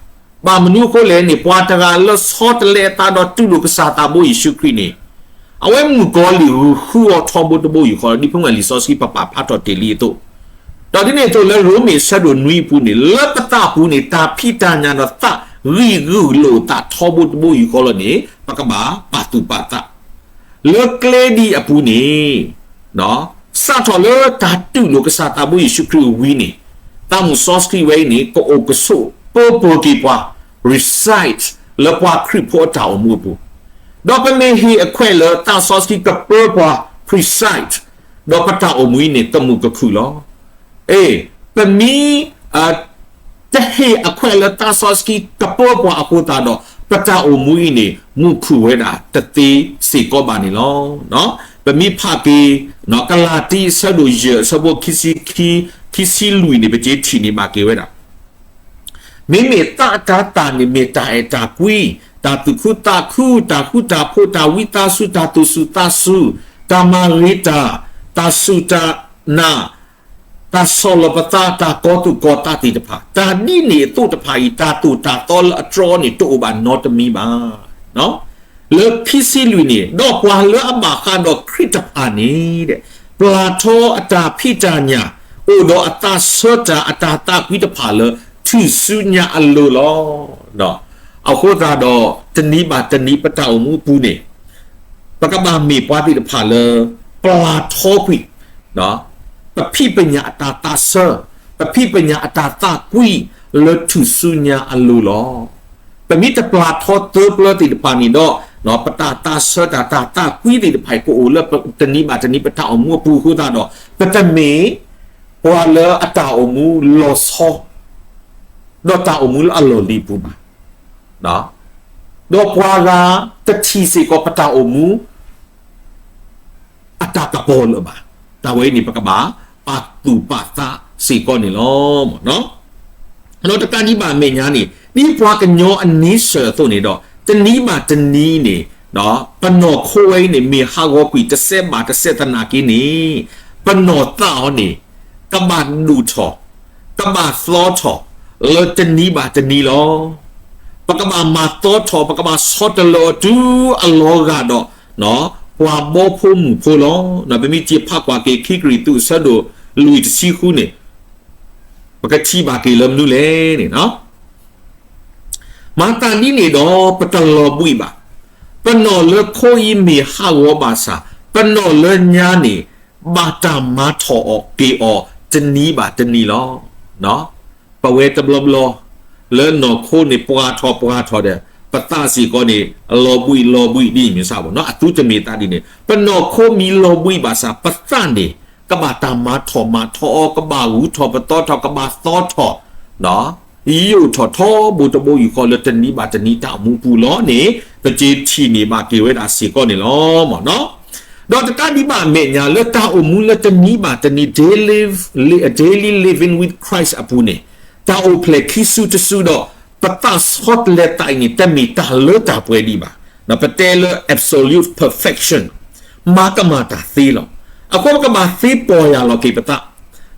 ဘၣ်မနုၤအဃိလဲၣ်န့ၣ် ပှၤတဂၤလၢဆီတလဲအသးဒီးတူၢ်လိာ်ကစၢ်သးဘိယ့ၣ်ၡူးခရံာ်န့ၣ်, အဝဲမုၣ်ကီၤလံၢ်ဂုာ်ဃုအီၤထီဘိတဘိယူၢ်ဃီလီၤ. ဒ်ဖဲမုၢ်လံာ်စီဆှံပပာ်ဖျါထီၣ်တ့ၢ်လံအသိး, ဒီးဒ်န့ၣ်အသိးလၢရိမ့ၤအဆၢဒိၣ်နွံအပူၤန့ၣ်, လၢပသးပူၤန့ၣ် တၢ်ဖံးတၢ်ညၣ်ဒီးသးဂံၢ်ဂုာ်လိာ်သးထီဘိတဘိယူၢ်ဃီလီၤန့ၣ် ပကဘၣ်ပာ်သူၣ်ပာ်သး လၢကျဲဒ်အံၤအပူၤန့ၣ်, စးထီၣ်လၢတၢ်တူၢ်လိာ်ကစၢ်သးဘိယ့ၣ်ၡူးခရံာ်ဝံၤန့ၣ်, သးမုၣ်စီဆှံဝဲအံၤန့ၣ် ကအိၣ်ကဆိးပၢပှဲၤက့ၤပှၤ reside လၢပှၤခရံာ်ဖိအတၢ်အိၣ်မူအပူၤ, ဒီးပမ့ၢ်ဟ့ၣ်အခွဲးလၢသးစီဆှံကပၢပှၤ preside ဒီးပတၢ်အိၣ်မူအံၤန့ၣ် ကမုာ်ကခုၣ်လီၤ. အ့, ပမ့ၢ် တဟ့ၣ်အခွဲးလၢသးစီဆှံကပၢပှၤအဃိသတးဒီး ပတၢ်အိၣ်မူအံၤန့ၣ် မုာ်ခုၣ်ဝဲဒၣ်တသ့စ့ၢ်ကီးဘၣ်န့ၣ်လီၤ. ပမ့ၢ်ဖးက့ၤ ကလၤတံ အဆၢဒိၣ်ယဲၢ် အဆၢဖိခံဆံခံ, ခံဆံလွံၢ်န့ၣ် ပက့ထံၣ်န့ၢ်ဘၣ်က့ၤဝဲဒၣ်, မ့မ့ၢ်သးအတၤသၣ်န့ၣ်မ့ၢ်တၢ်အဲၣ်တၢ်ကွံ, တၢ်သူၣ်ခုသးခု, တၢ်ဃူတၢ်ဖိး, တၢ်ဝံသးစူၤ, တၢ်သူၣ်စူၤသးစူၤ, တၢ်မၤဂ့ၤတၢ်, တၢ်စူၢ်တၢ်နာ်, တၢ်ဆီၣ်လီၤပသး, တၢ်ကီသူၣ်ကီသးသ့ၣ်တဖၣ်, တၢ်ဒ်န့ၣ်အသိးတဖၣ်အံၤ တၢ်သိၣ်တၢ်သီလၢအတြီန့ၣ် တအိၣ်ဘၣ်နီတမံၤဘၣ်. လၢခံဆံလွံၢ်န့ၣ်, ဒီးပှၤလၢအဘၣ်ဃးဒီးခရံာ်တဖၣ်န့ၣ်, ပျၢ်ထီအတၢ်ဖံးတၢ်ညၣ်, အိၣ်ဒီးအသးဆၢတၢ်အတၢ်သးကွံတဖၣ်လၢ ထူၣ်စုညါအလိၤလီၤ. အဃိသတးဒီး တနံၤဘၣ်တနံၤပတၢ်အိၣ်မူအပူၤန့ၣ်, ပကဘၣ်မ့ၢ်ပှၤသ့ၣ်တဖၣ်လၢ ပျၢ်ထီကွံာ် ပဖံးပညၣ်အတၢ်သးဆၢ, ပဖံးပညၣ်အတၢ်သးကွံလၢထူၣ်စုညါအလိၤလီၤ. ပမ့ၢ်တပျၢ်ထီသၢပျၢသ့ၣ်တဖၣ်န့ၣ်ဒီး, ပတၢ်သးဆၢတၢ် တၢ်သးကွံသ့ၣ်တဖၣ်အံၤ ကအိၣ်လၢတနံၤဘၣ်တနံၤပတၢ်အိၣ်မူအပူၤအဃိသတးဒီး, ပတမ့ၢ်ပှၤလၢအတၢ်အိၣ်မူလီၤဆီ ဒီးတၢ်အိၣ်မူလၢအလီၢ်လံၤအပူၤဘၣ်. ဒီးပှၤဂၤတထံၣ်စ့ၢ်ကီးပတၢ်အိၣ်မူ အတၢ်ကပီၤလၢၤဘၣ်. တၢ်ဝဲအံၤန့ၣ် ပကဘၣ်ပာ်သူၣ်ပာ်သးစ့ၢ်ကီးန့ၣ်လီၤ. ဒီးတကးဒံးဘၣ်အမဲာ်ညါန့ၣ် ဒ်ပှၤကညီအနံစၢၤအသိးန့ၣ်ဒီး, တနံၤဘၣ်တနံၤန့ၣ် ပနီၢ်ခိဝဲအံၤန့ၣ် မ့ၢ်ဟးဂီၤကွံာ်တစဲးဘၣ်တစဲးသနာ်က့န့ၣ်, ပနီၢ်သးအီၤန့ၣ် ကဘၣ်ဒိၣ်ထီၣ်, ကဘၣ်သီထီၣ် လၢတနံၤဘၣ်တနံၤလီၤ. ပကဘၣ်မၤသီထီၣ်, ပကဘၣ်ဆီတလဲအီၤတုၤအလီၤဂာ်ဒီး ပှၤဘီဖိမုၢ်ဖိလီၤ. ပမ့ၢ်တ့ၢ်ဖးကွၢ်က့ၤ ခံကရံၣ်သူး အဆၢဒိၣ်လွံၢ် တဆံဃုန့ၣ်, ပကထံၣ်ဘၣ်က့ၤလၢမနုၤလဲၣ်န့ၣ်, မၤသးဒ်န့ၣ်ဒီး ပတလီၤဘှံးဘၣ်. ပနီၢ်လၢခိအံၤမ့ၢ်ဟးဂီၤဘၣ်ဆၣ်, ပနီၢ်လၢညါန့ၣ် ဘၣ်တၢ်မၤထီၣ်အီၤက့ၤအီၤ တနံၤဘၣ်တနံၤလီၤ. ပဝဲတဘျီဘျီ လၢနီၢ်ခိန့ၣ် ပှၢ်ထီၣ်ပှၢ်ထီၣ်ဒီး ပသးစ့ၢ်ကီးန့ၣ် လီၤဘှံးလီၤဘှံးဒ်န့ၣ်မ့ၢ်စ့ၢ်ကီး, အသုတမ့ၢ်သးဒ်န့ၣ်. ပနီၢ်ခိမ့ၢ်လီၤဘှံးဘၣ်ဆၣ် ပသးန့ၣ် ကဘၣ်တၢ်မၤထီၣ်မၤထီအီၤ, ကဘၣ်ဂုၤထီၣ်ပသီထီၣ်, ကဘၣ်သီထီၣ် ယိာ်ထီၣ်ထီဘိတဘိယူၢ်ဃီလၢတနံၤဘၣ်တနံၤတၢ်အိၣ်မူပူၤလီၤန့ၣ် ပက့ထံၣ်န့ၢ်ဘၣ်က့ၤဝဲဒၣ်စ့ၢ်ကီးန့ၣ်လီၤ. ဒီးတကးဒံးဘၣ်အမဲာ်ညါ လၢတၢ်အိၣ်မူလၢတနံၤဘၣ်တနံၤ daily, daily living with Christ အပူၤန့ၣ်, တၢ်အိၣ်ဖျဲၣ်ခံစုတစုဒီး ပသးဆီတလဲသးအံၤန့ၣ် တမ့ၢ်တၢ်လၢတၢ်ပှဲၤဒံးဘၣ်. ပတဲလၢ absolute perfection, မၤကမၣ်တၢ်သ့လီၤ. အဃိပကဘၣ်သ့ပီၢ်ယၢ်လီၤက့ၤပသး,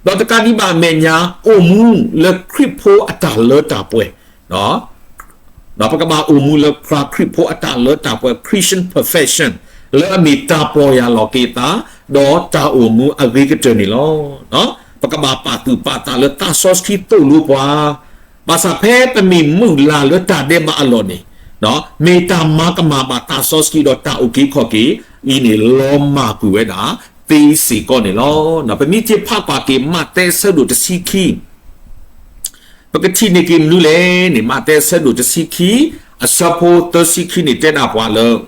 ဒီးတကးဒံးဘၣ်အမဲာ်ညါ အိၣ်မူလၢခရံာ်ဖိအတၢ်လၢတၢ်ပှဲၤ ဒီးပကဘၣ်အိၣ်မူလၢပှၤခရံာ်ဖိအတၢ်လၢတၢ်ပှဲၤ Christian perfection လၢအမ့ၢ်တၢ်ပီၢ်ယၢ်လီၤက့ၤသး, ဒီးတၢ်အိၣ်မူအဂ့ၤကတၢၢ်န့ၣ်လီၤ. ပကဘၣ်ပာ်သူၣ်ပာ်သးလၢသးစီဆှံသိၣ်လိပှၤ, ဘၣ်ဆၣ်ဖဲပမ့ၢ်မုၢ်လၢ်လၢတၢ်ဒဲးဘးအလီၢ်န့ၣ်, မ့ၢ်တၢ်မၤကမၣ်ဘၣ်သးစီဆှံဒီးတၢ်အုၣ်က့ၤခီၣ်က့ၤအံၤန့ၣ် လီၤမၢ်ကွံာ်ဝဲဒၣ်သ့စ့ၢ်ကီးန့ၣ်လီၤ. ပမ့ၢ်က့ၤဖးကွၢ်က့ၤ မးသဲအဆၢဒိၣ်တဆံခံ ပကထံၣ်န့ၢ်က့ၤမနုၤလဲၣ်န့ၣ် မးသဲအဆၢဒိၣ်တဆံခံ အဆၢဖိသၢဆံခံန့ၣ်တဲဒၣ်ပှၤလၢ,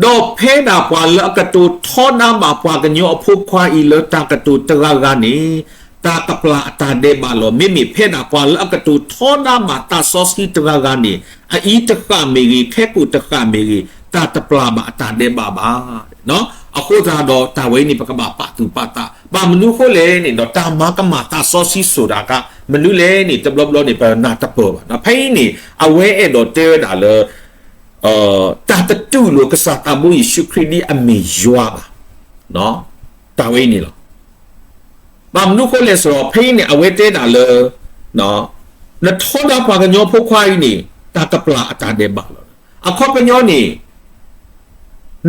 ဒီးဖဲဒၣ်ပှၤလၢအကတိၤထီဒါဘၣ်ပှၤကညီအဖိခွါအံၤလၢတၢ်ကတိၤတဂၤဂၤန့ၣ်, တၢ်ကပျၢ်အတၢ်ဒဲးဘးလီၤ. မ့မ့ၢ်ဖဲဒၣ်ပှၤလၢအကတိၤထီဒါဘၣ်သးစီဆှံတဂၤဂၤန့ၣ်, အအံၤတဃၣ်မ့ၢ်ဂ့ၤ, ခဲကိာ်တဃၣ်မ့ၢ်ဂ့ၤ, တၢ်တပျၢ်ဘၣ်အတၢ်ဒဲးဘးဘၣ်. အဃိသတးဒီးတၢ်ဝဲအံၤန့ၣ် ပကဘၣ်ပာ်သူၣ်ပာ်သး, ဘၣ်မနုၤအဃိလဲၣ်န့ၣ်ဒီး တၢ်မၤကမၣ်သးစီဆှံစိၤဒၣ်ကါ မနုၤလဲၣ်န့ၣ် တဘျီဘျီန့ၣ် ပနၢ်တပၢၢ်ဘၣ်. ဖဲအံၤန့ၣ် အဝဲအဲၣ်ဒိးတဲဝဲဒၣ်လၢ တၢ်တတူၢ်လိာ်ကစၢ်သးဘိယ့ၣ်ၡူးခရံာ်ဒ်အမ့ၢ်ယွၤဘၣ်. တၢ်ဝဲအံၤန့ၣ်လီၤ. ဘၣ်မနုၤအဃိလဲၣ်စ့ၢ်ကီး ဖဲအံၤန့ၣ် အဝဲတဲဒၣ်လၢ နထီဒါပှၤကညီဖိခွါအံၤန့ၣ် တၢ်ကပျၢ်အတၢ်ဒဲးဘးလီၤ. အခီပညီန့ၣ်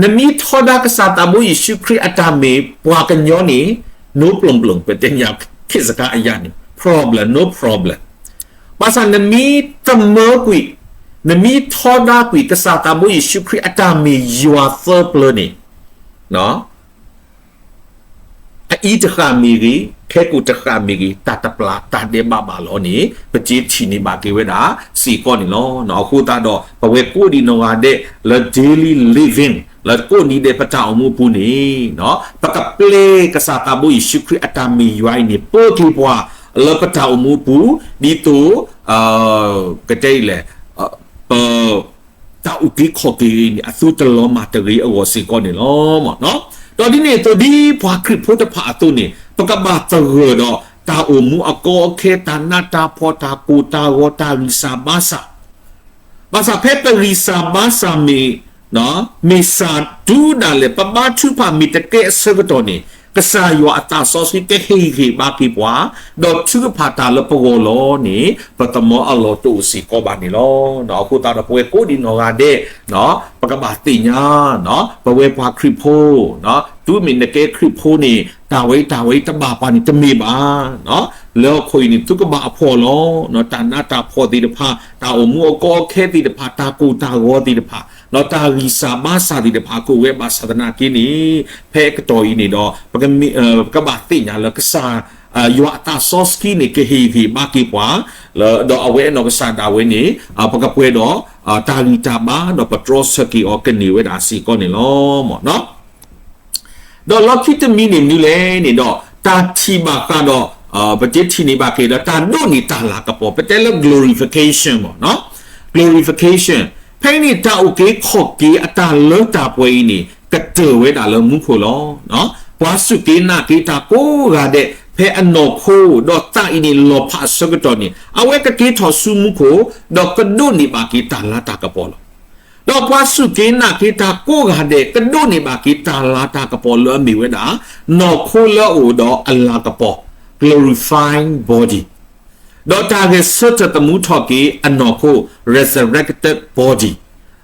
နမ့ၢ်ထီဒါကစၢ်သးဘိယ့ၣ်ၡူးခရံာ်အတၢ်မ့ၢ်ပှၤကညီန့ၣ် no problem, ပတဲညါခ့စကၤအယၤန့ၣ် problem, ဘၣ်ဆၣ်နမ့ၢ်တမၢကွံာ်, နမ့ၢ်ထီဒါကွံာ်ကစၢ်သးဘိယ့ၣ်ၡူးခရံာ်အတၢ်မ့ၢ်ယွၤသၢပျၢၤန့ၣ် အအံၤတဃၣ်မ့ၢ်ဂ့ၤ, ခဲကိာ်တဃၣ်မ့ၢ်ဂ့ၤ, တၢ်တပျၢ်တၢ်ဒဲးဘးဘၣ်လီၤန့ၣ် ပက့ၤထံၣ်န့ၢ်ဘၣ်က့ၤဝဲဒၣ်စ့ၢ်ကီးန့ၣ်လီၤ. အဃိသတးဒီး ပဝဲကိးဒံးနီၢ်ဂၤဒဲးလၢ daily living လၢကိးနံၤဒဲးပတၢ်အိၣ်မူအပူၤန့ၣ်, ပကပျဲကစၢ်သးဘိယ့ၣ်ၡူးခရံာ်အတၢ်မ့ၢ်ယွၤအံၤန့ၣ် ပၢက့ၤပှၤလၢပတၢ်အိၣ်မူအပူၤ, ဒ်သိး ကတဲအံၤလဲၣ်, ပ တၢ်အုၣ်က့ၤခီၣ်က့ၤအံၤန့ၣ် အသုတလီၤမၢ်တဂ့ၤအဂီၢ်စ့ၢ်ကီးန့ၣ်လီၤ. ဒီးဒ်န့ၣ်အသိး ဒ်ပှၤခရံာ်ဖိတဖၣ်အသိးန့ၣ် ပကဘၣ်သဂၢၢ်ဒီးတၢ်အိၣ်မူအကီအခဲ, တၢ်နးတၢ်ဖှီၣ်, တၢ်ကိၢ်တၢ်ဂီၤ, တၢ်ဂံၢ်စၢ်ဘါစၢ်, ဘၣ်ဆၣ်ဖဲပဂံၢ်စၢ်ဘါစၢ်မ့ၢ် မ့ၢ်စၢ်တုၤဒၣ်လဲာ် ပဘါထုကဖၣ်မ့ၢ်တကဲအဆၢကတီၢ်န့ၣ်, ကစၢ်ယွၤအသးစီဆှံကဟ့ၣ်ဂံၢ်ဘါက့ၤပှၤ, ဒီးထုကဖၣ်တၢ်လၢပဂီၢ်လီၤန့ၣ် ပသမီအလီၢ်တအိၣ်စ့ၢ်ကီးဘၣ်န့ၣ်လီၤ. အဃိသတးဒီး ပဝဲကိးဒံးနီၢ်ဂၤဒဲး ပကဘၣ်သ့ၣ်ညါ ပဝဲပှၤခရံာ်ဖိ တုၤမ့ၢ်နကဲခရံာ်ဖိန့ၣ် တၢ်ဝဲတၢ်ဝဲတဘၣ်ပှၤန့ၣ်တမ့ၢ်ဘၣ်. လၢဟီၣ်ခိၣ်အံၤန့ၣ် သုကဘၣ်အဖှီၣ်လီၤ. တၢ်နးတၢ်ဖှီၣ်သ့ၣ်တဖၣ်, တၢ်အိၣ်မူအကီအခဲသ့ၣ်တဖၣ်, တၢ်ကိၢ်တၢ်ဂီၤသ့ၣ်တဖၣ်, တၢ်ဂံၢ်စၢ်ဘါစၢ်သ့ၣ်တဖၣ် ကအိၣ်ဝဲဘၣ်ဆၣ်သနာ်က့န့ၣ်, ဖဲအကတီၢ်အံၤန့ၣ်ဒီး ပကဘၣ်သ့ၣ်ညါလၢကစၢ်ယွၤအသးစီဆှံန့ၣ် ကဟ့ၣ်ဂံၢ်ဘါက့ၤပှၤ, ဒီးအဝဲအနီၢ်ကစၢ်ဒၣ်ဝဲန့ၣ် ပကပှဲၤဒီးတၢ်ဂံၢ်တၢ်ဘါ ဒီးပတြီဆၢက့ၤအီၤကန့ၢ်ဝဲဒၣ်စ့ၢ်ကီးန့ၣ်လီၤ. ဒီးလီၢ်ခံတမံၤန့ၣ်မနုၤလဲၣ်န့ၣ်ဒီး တၢ်ထံၣ်ဘၣ်ဃးဒီး ပကထံၣ်န့ၢ်ဘၣ်က့ၤဒီး တၢ်ဒိးန့ၢ်တၢ်လၤကပီၤ ပတဲလၢ glorification မ့ၢ် glorification ဖဲအံၤန့ၣ် တၢ်အုၣ်က့ၤခီၣ်က့ၤအတၢ်လၢတၢ်ပှဲၤအံၤန့ၣ် ကတၢၢ်ဝဲဒၣ်လၢမူခိၣ်လီၤ. ပှၤစူၢ်က့ၤနာ်က့ၤတၢ်ကိးဂၤဒဲး ဖဲအနီၢ်ခိဒီးသးအံၤန့ၣ် လီၤဖးအဆၢကတီၢ်န့ၣ် အဝဲကက့ၤထီၣ်ဆူမူခိၣ် ဒီးကဒိးန့ၢ်ဘၣ်က့ၤတၢ်လၤတၢ်ကပီၤလီၤ. ဒီးပှၤစူၢ်က့ၤနာ်က့ၤတၢ်ကိးဂၤဒဲး ကဒိးန့ၢ်ဘၣ်က့ၤတၢ်လၤတၢ်ကပီၤလၢအမ့ၢ်ဝဲဒၣ် နီၢ်ခိလၢအအိၣ်ဒီးအလၤကပီၤ glorifying body ဒီးတၢ်ဂဲၤဆၢထၢၣ်သမူထီၣ်က့ၤအနီၢ်ခိ resurrected body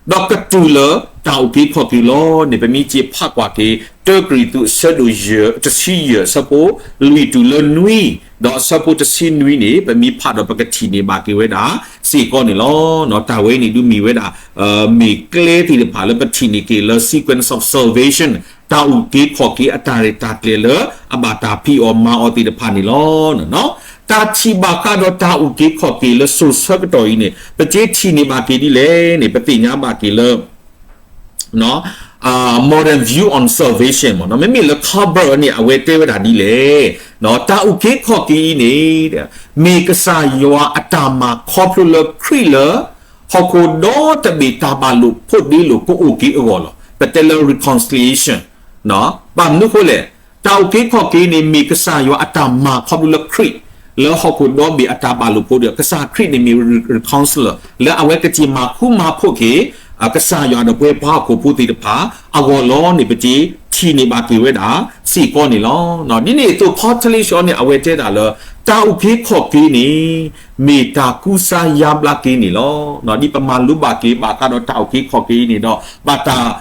ဒီးကတုၤလၢတၢ်အုၣ်က့ၤခီၣ်က့ၤလီၤန့ၣ် ပမ့ၢ်က့ၤဖးကွၢ်က့ၤ တၢကရံၣ်သူး အဆၢဒိၣ်ယဲၢ် တဆံယဲၢ် အဆၢဖိလွံၢ်တုၤလၢနွံ ဒီးအဆၢဖိတဆံနွံန့ၣ် ပမ့ၢ်ဖးဒီးပကထံၣ်န့ၢ်ဘၣ်က့ၤဝဲဒၣ်စ့ၢ်ကီးန့ၣ်လီၤ. တၢ်ဝဲအံၤန့ၣ်ဒုးမ့ၢ်ဝဲဒၣ် မ့ၢ်ကျဲသ့ၣ်တဖၣ်လၢပထံၣ်န့ၢ်က့ၤလၢ sequence of salvation တၢ်အုၣ်က့ၤခီၣ်က့ၤအတၢ်ရဲၣ်တၢ်ကျဲၤလၢအဘၣ်တၢ်ဖံးအီၣ်မၤအီၤသ့ၣ်တဖၣ်န့ၣ်လီၤ. တၢ်ထံၣ်ဘၣ်ဃးဒီးတၢ်အုၣ်က့ၤခီၣ်က့ၤလၢစိၤဆၢကတီၢ်အံၤန့ၣ် ပက့ၤထံၣ်န့ၢ်ဘၣ်က့ၤဒ်လဲၣ်န့ၣ် ပသ့ၣ်ညါဘၣ်က့ၤလၢ modern view on salvation မ့ၢ် မ့မ့ၢ်လၢ Carver န့ၣ် အဝဲတဲဝဲဒၣ်ဒ်လဲၣ်, တၢ်အုၣ်က့ၤခီၣ်က့ၤအံၤန့ၣ် မ့ၢ်ကစၢ်ယွၤအတၢ်မၤခီဖျိလၢခရံာ်လၢ ဟီၣ်ခိၣ်ဒီတဘ့ၣ်တၢ်ဘၣ်လိာ်ဖိးဒ့လိာ်ကအိၣ်က့ၤအဂီၢ်လီၤ. ပတဲလၢ reconciliation ဘၣ်မနုၤဃိလဲၣ်, တၢ်အုၣ်က့ၤခီၣ်က့ၤန့ၣ် မ့ၢ်ကစၢ်ယွၤအတၢ်မၤခီဖျိလၢခရံာ် လၢဟီၣ်ခိၣ်ဒီဘ့ၣ်အတၢ်ဘၣ်လိာ်ဖိဒီး ကစၢ်ခရံာ်န့ၣ်မ့ၢ် reconcilor လၢအဝဲကစ့ၢ်မၤဃူမၤဖိးက့ၤ ကစၢ်ယွၤဒီးပှၤဟီၣ်ခိၣ်ဖိသ့ၣ်တဖၣ် အဂီၢ်လီၤန့ၣ် ပစ့ၢ်ထံၣ်န့ၢ်ဘၣ်က့ၤဝဲဒၣ်စ့ၢ်ကီးန့ၣ်လီၤ. ဒ်န့ၣ်အသိး ဖီတလ့ၡီန့ၣ် အဝဲတဲဒၣ်လၢ တၢ်အုၣ်က့ၤခီၣ်က့ၤန့ၣ် မ့ၢ်တၢ်ကူစါယါဘျါက့ၤန့ၣ်လီၤ. ဒ်ပမၤလိဘၣ်က့ၤဘၣ်ဃးဒီးတၢ်အုၣ်က့ၤခီၣ်က့ၤအံၤန့ၣ်ဒီး ဘၣ်တၢ်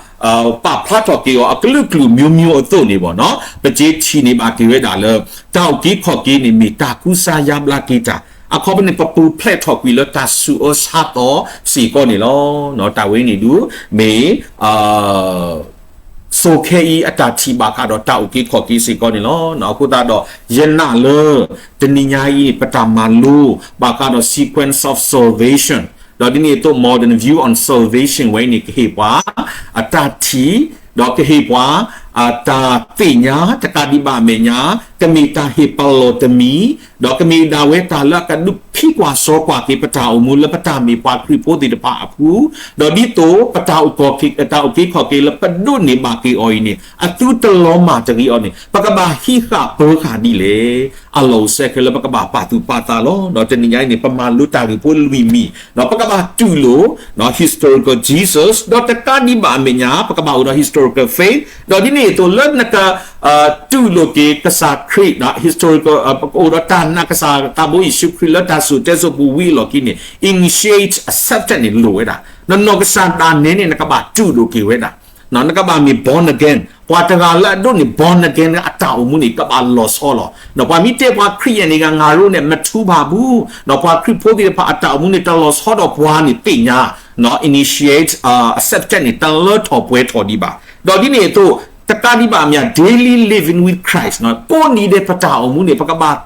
ပာ်ဖျါထီၣ်က့ၤအီၤအကလုာ်ကလုာ် မျိုးမျိုး အသိးန့ၣ်ဘၣ်နီၤ ပစ့ၢ်ထံၣ်န့ၢ်ဘၣ်က့ၤဝဲဒၣ်လၢ တၢ်အုၣ်က့ၤခီၣ်က့ၤန့ၣ် မ့ၢ်တၢ်ကူစါယါဘျါက့ၤတၢ် အခီပညီန့ၣ် ပပူၤဖျဲးထီၣ်ကွံာ်လၢတၢ်ဆူးအၢဆါသီစ့ၢ်ကီးန့ၣ်လီၤ. တၢ်ဝဲန့ၣ်ဒုး မ့ၢ် စီၤခဲအံၤအတၢ်ထံၣ်ဘၣ်ဃးဒီးတၢ်အုၣ်က့ၤခီၣ်က့ၤစ့ၢ်ကီးန့ၣ်လီၤ. အဃိသတးဒီး ယနာ်လၢ တနံၤညါအံၤန့ၣ် ပတၢ်မၤလိ ဘၣ်ဃးဒီး sequence of salvation ဒီးဒ်န့ၣ်အသိး modern view on salvation ဝဲအံၤန့ၣ် ကဟ့ၣ်ပှၤ အတၢ်ထံၣ် ဒီးကဟ့ၣ်ပှၤ အတၢ်သ့ၣ်ညါ တကးဒံးဘၣ်အမဲာ်ညါ ကမ့ၢ်တၢ်ဟ့ၣ်ပလီၢ်တမံၤ ဒီးကမ့ၢ်ဒၣ်ဝဲတၢ်လၢအကဒုးဖံးကွၢ်စီကွၢ်က့ၤပတၢ်အိၣ်မူလၢပတၢ်မ့ၢ်ပှၤခရံာ်ဖိသ့ၣ်တဖၣ်အပူၤ, ဒီးဒ်သိးပတၢ်အုၣ်က့ၤခီၣ်က့ၤလၢပဒိးန့ၢ်ဘၣ်က့ၤအီၤအံၤန့ၣ် အသုတလီၤမၢ်တဂ့ၤအီၤန့ၣ် ပကဘၣ်ဟံးဃာ်ပၢဃာ်ဒ်လဲၣ်. အလီၢ်အိၣ်စဲးခဲလၢာ် ပကဘၣ်ပာ်သူၣ်ပာ်သးလီၤ. ဒီးတနံၤညါအံၤန့ၣ် ပမၤလိတၢ်ဂ့ၢ်ဖိလွံၢ်မံၤ ဒီးပကဘၣ်တူၢ်လိာ် historical Jesus ဒီးတကးဒံးဘၣ်အမဲာ်ညါ ပကဘၣ်အိၣ်ဒီး historical faith ဒီးဒ်န့ၣ်အသိးလၢနက တူၢ်လိာ်က့ၤကစၢ်ခရံာ် historical ပကအိၣ်ဒီးတၢ်နာ်ကစၢ်သးဘိယ့ၣ်ၡူးခရံာ်လၢတၢ်စိၤတဲစိၤပူၤဝံၤအလီၢ်ခံန့ၣ် initiate acceptance န့ၣ်လိၣ်ဝဲဒၣ်. နနီၢ်ကစၢ်ဒၣ်နဲန့ၣ် နကဘၣ်တူၢ်လိာ်က့ၤဝဲဒၣ် နကဘၣ်မ့ၢ် born again ပှၤတဂၤလၢအဒိးန့ၢ် born again အတၢ်အိၣ်မူန့ၣ် ကဘၣ်လီၤဆီလီၤ. ပှၤမ့ၢ်တဲပှၤခရံာ်ယဲၢ်န့ၣ် ငါတို့နဲ့မထူးပါဘူး ပှၤခရံာ်ဖိသ့ၣ်တဖၣ်အတၢ်အိၣ်မူန့ၣ် တလီၤဆီဒီးပှၤန့ၣ်သ့ၣ်ညါ initiate acceptance န့ၣ် တလၢထီၣ်ပှဲၤထီၣ်ဒံးဘၣ်. ဒီးဒ်န့ၣ်အသိး တကးဒံးဘၣ်မ့ၢ် daily living with Christ ကိးနံၤဒဲးပတၢ်အိၣ်မူန့ၣ် ပကဘၣ်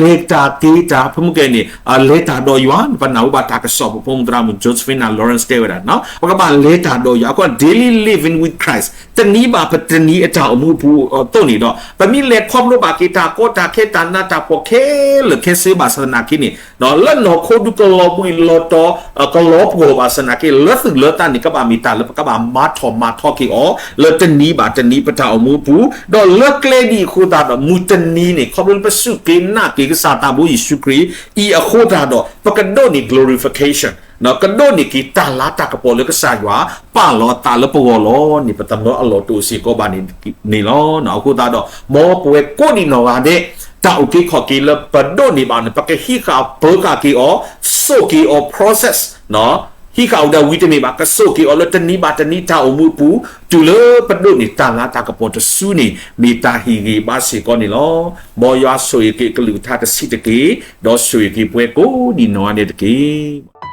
လဲၤတၢ်က့ၤတၢ် ဖဲမုၢ်ကဲန့ၣ် လဲၤတၢ်ဒီးယွၤ ပနၢ်ဟူဘၣ်တၢ်ကစီၣ် ပဖိမုၣ်သရၣ်မုၣ် Josephina Lawrence တဲဝဲဒၣ် ပကဘၣ်လဲၤတၢ်ဒီးယွၤ အခီ daily living with Christ တနံၤဘၣ်ပတနံၤအတၢ်အိၣ်မူအပူၤအသိးန့ၣ်ဒီး ပမ့ၢ်လဲၤခီဖျိဘၣ်က့ၤတၢ်ကီတၢ်ခဲတၢ်နးတၢ်ဖှီၣ်ခဲလၢာ်ခဲဆ့ဘၣ်ဆၣ်သနာ်က့န့ၣ် လၢနီၢ်ခိဒုးကလီၤဘှံးလီၤတီၤ ကလီၤပှီၢ်ဘၣ်ဆၣ်သနာ်က့ လၢသူၣ်လၢသးန့ၣ် ကဘၣ်မ့ၢ်တၢ်လၢပကဘၣ်မၤထီၣ်မၤထီက့ၤအီၤ လၢတနံၤဘၣ်တနံၤပတၢ်အိၣ်မူအပူၤ ဒီးလၢကျဲဒ်အံၤအဃိသတးဒီး မုၢ်တနံၤန့ၣ် ခီဖျိလၢပစူၢ်က့ၤနာ်က့ၤကစၢ်သးဘိယ့ၣ်ၡူးခရံာ်အံၤအဃိသတးဒီး ပကဒိးန့ၢ် glorification ကဒိးန့ၢ်က့ၤတၢ်လၤတၢ်ကပီၤလၢကစၢ်ယွၤ ပာ်လီၤအသးလၢပဂီၢ်လီၤန့ၣ် ပတမၢအလီၢ်တအိၣ်စ့ၢ်ကီးဘၣ်န့ၣ်လီၤ. အဃိသတးဒီး မ်ပဝဲကိးဒံးနီၢ်ဂၤဒဲး တၢ်အုၣ်က့ၤခီၣ်က့ၤလၢပဒိးန့ၢ်ဘၣ်န့ၣ် ပကဟံးဃာ်ပၢဃာ်က့ၤအီၤ စိာ်က့ၤအီၤ process ဟံးဃာ်အိၣ်ဒီးဝံၤတမ့ၢ်ဘၣ် ကစိာ်က့ၤအီၤလၢတနံၤဘၣ်တနံၤတၢ်အိၣ်မူအပူၤ တုၤလၢပဒိးန့ၢ်တၢ်လၤတၢ်ကပီၤတစုန့ၣ် မ့ၢ်တၢ်ဟ့ၣ်ဂ့ၤဘၣ်စ့ၢ်ကီးန့ၣ်လီၤ. မ်ယွၤဆိၣ်ဂ့ၤက့ၤအကလုၢ်ကထါတဆံးတက့ၢ်, ဒီးဆိၣ်ဂ့ၤက့ၤပှၤကိးဒံးနီၢ်ဂၤဒဲးတက့ၢ်.